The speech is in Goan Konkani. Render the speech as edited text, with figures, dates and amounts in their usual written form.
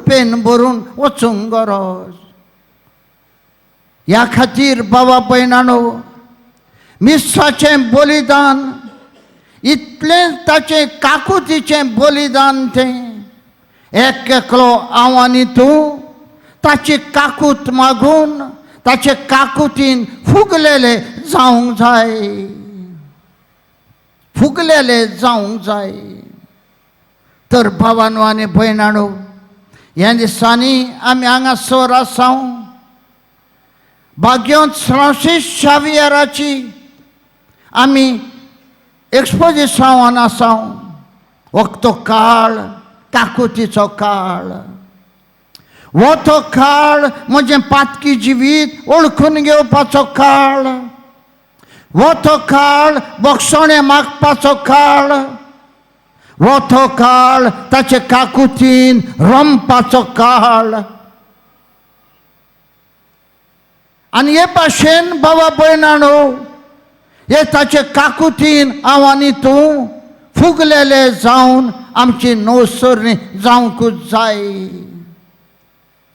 कृपेन भरून वचूंक गरज. ह्या खातीर बाबा भयणानो, मिसाचें बलिदान इतलें ताचें काकुतीचें बलिदान तें. एक एकलो हांव आनी तूं ताची काकूत मागून ताचे काकुतीन फुगलेले जावंक जाय, फुगलेले जावंक जाय. तर भावानो आनी भयणानो, ह्या दिसांनी आमी हांगासर आसा. भाग्यवंत फ्रांसीस शावियराची आमी एक्सपोजिसांवान आसा. वखतो काळ काकुतीचो काळ, हो तो काळ म्हजें पातकी जिवीत वळखून घेवपाचो काळ, हो तो काळ बक्षणें मागपाचो काळ, हो तो काळ ताचे काकुतीन रमपाचो काळ. आनी हे भाशेन बाबा भयणानो, हे ताचे काकुतीन हांव आनी तूं फुगलेले जावन आमची नवसरणी जावंकूच जाय.